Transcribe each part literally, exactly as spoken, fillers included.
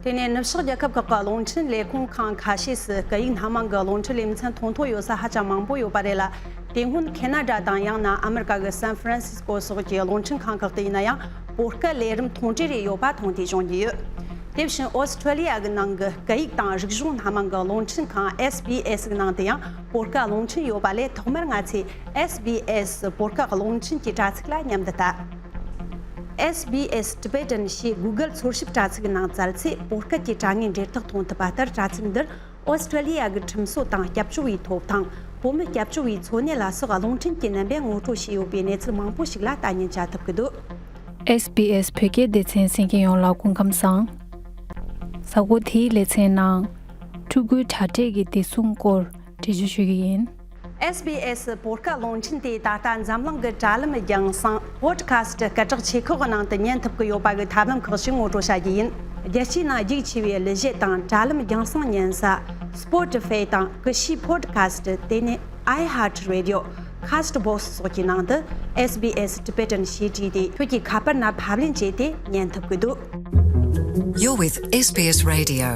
དེ་ནས་ནུབ་ཕྱོགས་རྒྱལ་ཁབ་ཁག་གི་རླུང་འཕྲིན་ལས་ཁུངས་ཁང་ཁ་ཤས་སུ་སྐད་ཡིག་སྣ་མང་གི་རླུང་འཕྲིན་ལེ་ཚན་མཐོང་ཐོས་ཡོད་ས་ཧ་ཅང་མང་པོ་ཡོད་པ་རེད་ལ། དེ་སྔོན་ཁེ་ན་ཌ་དང་ཡང་ན་ཨ་མི་རི་ཀ་གི་སན་ཧྥ་རན་སིས་ཀོ་སོགས་ཀྱི་རླུང་འཕྲིན་ཁང་ཁག་ཏུ་ཡིན་ན་ཡང་བོད་སྐད་ལས་རིམ་མཐོང་གྲོལ་རེ་ཡོད་པ་མཐོང་ཐོས་བྱུང་གི་ཡོད། དེ་བཞིན་ཨོ་སི་ཁྲུ་ལི་ཡ་གི་ནང་གི་སྐད་ཡིག་དང་རིག་གཞུང་སྣ་མང་གི་རླུང་འཕྲིན་ཁང་ཨེས་བི་ཨེས་གི་ནང་དུ་ཡང་བོད་སྐད་རླུང་འཕྲིན་ཡོད་པ་ལས། ཐོག་མར་ང་ཚོས་ཨེས་བི་ཨེས་བོད་སྐད་རླུང་འཕྲིན་གྱི་དྲ་ཚིགས་ལ་མཉམ་དུ་ལྟ། ཨེས་བི་ཨེས་ཊི་བེ་ཊན་ཞེས་གུ་གལ་འཚོལ་ཞིབ་དྲ་ཚིགས་ནང་བཙལ་ཚེ་བོད་སྐད་ཀྱི་དྲ་ངོས་འབྲེལ་ཐག་མཐོང་ཐུབ་པ་ལྟར། དྲ་ཚིགས་འདིར་ཨོ་སི་ཁྲུ་ལི་ཡ་གི་ཁྲིམས་སྲོལ་དང་སྐྱབས་བཅོལ་བའི་ཐོབ་ཐང་། བོད་མི་སྐྱབས་བཅོལ་བའི་འཚོ་གནས་ལ་སོགས་རླུང་འཕྲིན་གྱི་རྣམ་པས་ངོ་སྤྲོད་བྱས་ཡོད་པའི་གནས་ཚུལ་མང་པོ་ཞིག་ལ་ལྟ་ཉན་བྱ་ཐུབ་ཀྱི་འདུག། ཨེས་བི་ཨེས་བོད་སྐད་སྡེ་ཚན་གསན་མཁན་ཡོངས་ལ་སྐུ་ཁམས་བཟང་། གཟའ་འཁོར་དེའི་ལེ་ཚན་ནང་ཕྲུ་གུའི་དྲ་སྦྲེལ་གྱི་བདེ་སྲུང་སྐོར་འགྲེལ་བརྗོད་ཞུ་གི་ཡིན། ཨེས་བི་ཨེས་བོད་སྐད་རླུང་འཕྲིན་དེ་ད་ལྟ་འཛམ་གླིང་གི་དྲ་ལམ་རྒྱང་སྲིང་པོ་ཌི་ཁ་སི་ཊི་སྐད་གྲགས་ཆེ་ཤོས་ཀྱི་ནང་དུ་ཉན་ཐུབ་ཀྱི་ཡོད་པ་གི་ཐབས་ལམ་ཁག་ཅིག་ངོ་སྤྲོད་བྱ་རྒྱུ་ཡིན། རྒྱལ་སྤྱིའི་ནང་རྒྱུགས་ཆེ་བའི་གླུ་གཞས་དང་དྲ་ལམ་རྒྱང་སྲིང་ཉན་ས་སྤོ་ཊི་ཕའེ་དང་ཀུ་ཤུ་པོ་ཌི་ཁ་སི་ཊི། དེ་ནས་ཨའི་ཧར་ཊི་རེ་ཌི་ཡོ། ཁ་སི་ཊི་བོག་སི་སོགས་ཀྱི་ནང་དུ་ཨེས་བི་ཨེས་ཊི་བེ་ཊན་ཞེས་བྲིས་ཏེ་ཁྱོད་ཀྱི་ཁ་པར་ན་ཕབ་ལེན་བྱས་ཏེ་ཉན་ཐུབ་ཀྱི་འདུག། You're with S B S Radio.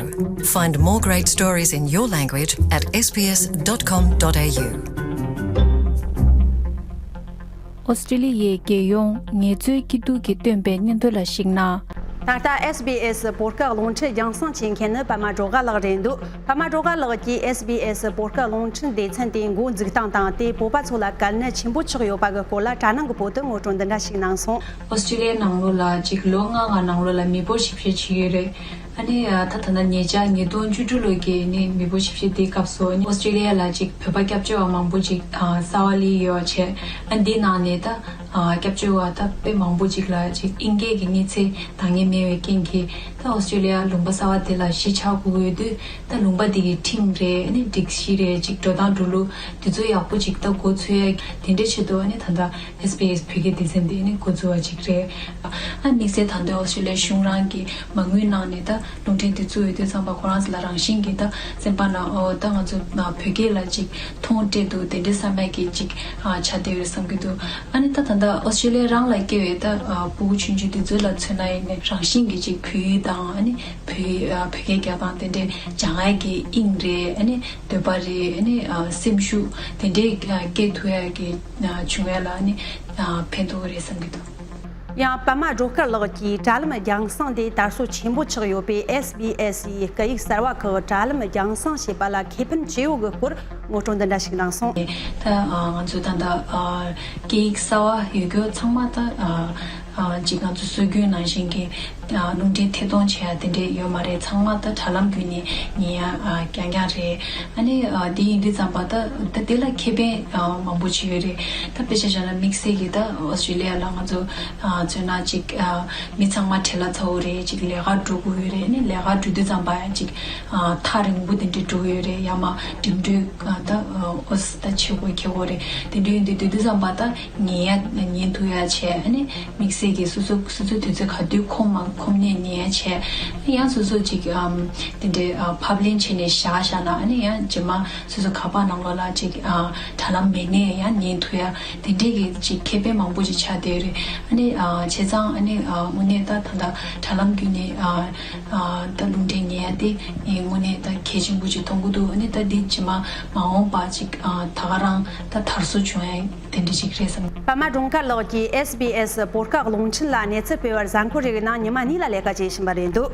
Find more great stories in your language at S B S dot com dot A U. ཨོ་སི་ཀྲི་ལི་ཡའི་རྒྱལ་ཡོངས་ངལ་རྩོལ་སྐྱིད་སྡུག་གིས་བཏོན་པའི་སྙན་ཐོ་ལ་གཞིགས་ན། ད་ལྟ་ཨེས་བི་ཨེས་བོད་སྐད་རླུང་འཕྲིན་རྒྱང་སྲིང་བྱེད་མཁན་ནི་པད་མ་སྒྲོལ་དཀར་ལགས་རེད་འདུག། པད་མ་སྒྲོལ་དཀར་ལགས་ཀྱིས་ཨེས་བི་ཨེས་བོད་སྐད་རླུང་འཕྲིན་སྡེ་ཚན་དེའི་འགོ་འཛུགས་སྟངས་དང་། དེས་བོད་པ་ཚོ་ལ་གལ་གནད་ཆེན་པོ་ཆགས་ཡོད་པ་གི་སྐོར་ལ་དྲ་ནང་གི་བོད་དུ་ངོ་སྤྲོད་འདི་འདྲ་ཞིག་གནང་སོང་། ཨོ་སི་ཀྲི་ལི་ཡའི་ནང་ལོགས་ལ་ཅིག་ལོ་ལྔ་ལྔ་ནང་ལོགས་ལ་མི་འབོར་ཞིབ་བཤེར་བྱས་ཡོད་རེད། ཨ་ནི་ད་ད་ལྟ་ཉེ་ཆར་ཉིས་སྟོང་བཅུ་དྲུག་ལོ་གི་ནི་མི་འབོར་ཞིབ་བཤེར་དེའི་སྐབས་སུ་ཨོ་སི་ཀྲི་ལི་ཡ་ལ་ཅིག་བོད་པ་སྐྱབས་བཅོལ་བ་མང་པོ་ཅིག་གསར་པ་སླེབས་ཡོད་བྱས། ཨ་འདིའི་ནང་ནས་ད་སྐྱབས་བཅོལ་བ་ད་དཔེ་མང་པོ་ཅིག་ལ་ཅིག་ཨིན་སྐད་ཀྱི་མི་ཚེ་འདང་ངེས་མེད་པའི་རྐྱེན་གྱིས། ད་ཨོ་སི་ཀྲི་ལི་ཡ་ལུང་པ་གསར་པ་དེ་ལ་གཞིས་ཆགས་དགོས་ཀྱི་ཡོད་དུས། ད་ལུང་པ་དེ་གི་ཁྲིམས་རེད། ཨ་ནི་སྒྲིག་གཞི་རེད། ཅིག་འགྲོ་སྟངས་འགྲོ་ལུགས་དེ་ཚོ་ཡག་པོ་ཅིག་ད་འགོ་ཚུགས་ཡ་དེ་འདྲའི་ཆེད་དུ། ཨ་ནི་ད་ལྟ་ཨེས་བི་ཨེས་བོད་སྐད་སྡེ་ཚན་དེ་ནི་འགོ་འཛུགས་པ་ཅིག་རེད། ཨ་དམིགས་བསལ་ད་དུང་ཨོ་སི་ཀྲི་ལི་ཡའི་གཞུང་རང་གི་མ་དངུལ་ནང་ནས་ད་རླུང་འཕྲིན་དེ་བཙུགས་ཡོད་དུས་ཙམ་པ་ཁོ་རང་ཚོ་ལ་རང་བཞིན་གྱིས་ད་སེམས་པ་ནང་ཨོ་ད་ང་ཚོ་བོད་སྐད་ལ་ཅིག་མཐོང་སྤྲད་འདུག། དེ་འདྲའི་བསམ་ཡ་གི་ཅིག་ཆགས་བསྡད་ཡོད་བསམ་གྱི་འདུག། ཨ་ནི་ད་ད་ལྟ་ཨོ་སི་ཀྲི་ལི་ཡ་རང་ལ་སྐྱེས་པའི་ད་ཕྲུ་གུ་ཆུང་ཆུང་དེ་ཚོ་ལ་མཚོན་ན་ཡིན་ནའི་རང་བཞིན་གྱིས་ཅིག་བོད་ཡིག་དང་ཨ་ནི་བོད་བོད་སྐད་རྒྱག་སྟངས་དེ་འདྲའི་སྦྱང་ཡ་གི་དབྱིངས་རེད། ཨ་ནི་འདོད་པ་རེད། ཨ་ནི་སེམས་ཤུགས་དེ་འདྲའི་སྐྱེ་ཐུབ་ཡ་གི་བྱུང་ཡ་ལ་ནི་ཕན་ཐོགས་རེད་བསམ་གྱི་འདུག། ཡང་པད་མ་སྒྲོལ་དཀར་ལགས་ཀྱིས་དྲ་ལམ་རྒྱང་སྲིང་དེ་དར་སྲོལ་ཆེན་པོ་ཆགས་ཡོད་པའི་ཨེས་བི་ཨེས་ཡི་སྐད་ཡིག་གསར་བ་ཁག་དྲ་ལམ་རྒྱང་སྲིང་བྱེད་པ་ལ་ཁེ་ཕན་ཅི་ཡོད་ཀྱི་སྐོར་ངོ་སྤྲོད་འདི་འདྲ་ཞིག་གནང་སོང་། ད་ང་ཚོ་ད་ལྟ་སྐད་ཡིག་གསར་བ་ཡོད་རྒྱུ་ཚང་མ་ད། ཅིག་ང་ཚོ་སྲོལ་རྒྱུན་ནང་བཞིན་གྱི་རླུང་འཕྲིན་ཐད་གཏོང་བྱེད་ཡ་དེ་འདྲས་ཡོད་མ་རེད། ཚང་མ་ད་དྲ་ལམ་བརྒྱུད་ནས་ཉན་ཡ་རྐྱང་རྐྱང་རེད། ཨ་ནི་དེ་ཡིན་དུས་ཙམ་པ་ད་ད་དེ་ལ་ཁེ་ཕན་མང་པོ་ཅིག་ཡོད་རེད། ད་དཔེ་ཆ་བཞག་ན་དམིགས་བསལ་གྱི་ད་ཨོ་སི་ཀྲི་ལི་ཡ་ལ་ང་ཚོ་མཚོན་ན་ཅིག་མི་ཚང་མ་བྲེལ་བ་ཚ་བོ་རེད། ཅིག་ལས་ཀ་འགྲོ་དགོས་ཡོད་རེད། ཨ་ནི་ལས་ཀ་འགྲོ་དུས་ཙམ་པ་ཡང་ཅིག་ཐག་རིང་པོ་དེ་འདྲས་འགྲོ་གི་ཡོད་རེད། ཡང་མ་འགྲིམ་འགྲུལ་ད་ཨོ་སི་ད་ཆེ་བོ་ཁེ་བོ་རེད། དེ་འདྲས་ཡིན་དུས་དེ་དུས་ཙམ་པ་ད། ཉན་ཡ་ཉན་ཐུབ་ཡ་བྱས། ཨ་ནི་དམིགས་བསལ་གྱི་སོ་སོ་སོ་སོའི་དུས་ཚོད་ག་དུས་ཁོམ་མ་ཁོམ་ནས་ཉན་ཡ་བྱས། ཡང་སོ་སོ་ཅིག་ཨམ་དེ་འདྲའི་ཨ་ཕབ་ལེན་བྱས་ནས་བཞག་བཞག་ན། ཨ་ནི་ཡང་རྗེས་མ་སོ་སོ་ཁ་པར་ནང་ལོགས་ལ་ཅིག་ཨ་དྲ་ལམ་མེད་ནས་ཡང་ཉན་ཐུབ་ཡ་དེ་འདྲའི་གི་ཅིག་ཁེ་ཕན་མང་པོ་ཅིག་ཆགས་བསྡད་རེད། ཨ་ནི་ཨ་བྱས་ཙང་ཨ་ནི་ཨ་དངོས་གནས་ད་ད་ལྟ་དྲ་ལམ་བརྒྱུད་ནས་ཨ་ཨ་ད་རླུང་འཕྲིན་ཉན་ཡ་དེ་ངས་དངོས་གནས་ད་གལ་ཆེན་པོ་ཅིག་མཐོང་གི་འདུག། ཨ་ནི་ད་འདི་རྗེས་མ་མ་འོངས་པ་ཅིག་ཨ་ད་ག་རང་ད་དར་སྲོལ་བྱུང་ཡ། དེ་འདྲ་ཞིག་རེད་བསམ། པད་མ་སྒྲོལ་དཀར་ལགས་ཀྱིས་ཨེས་བི་ཨེས་བོད་སྐད་རླུང་འཕྲིན་ལ་གནས་ཚུལ་སྤེལ་བར་གཟའ་འཁོར་རེ་རེའི་ནང་ཉི་མ་གཉིས་ལ་ལས་ཀ་བྱེད་བཞིན་པ་རེད་འདུག།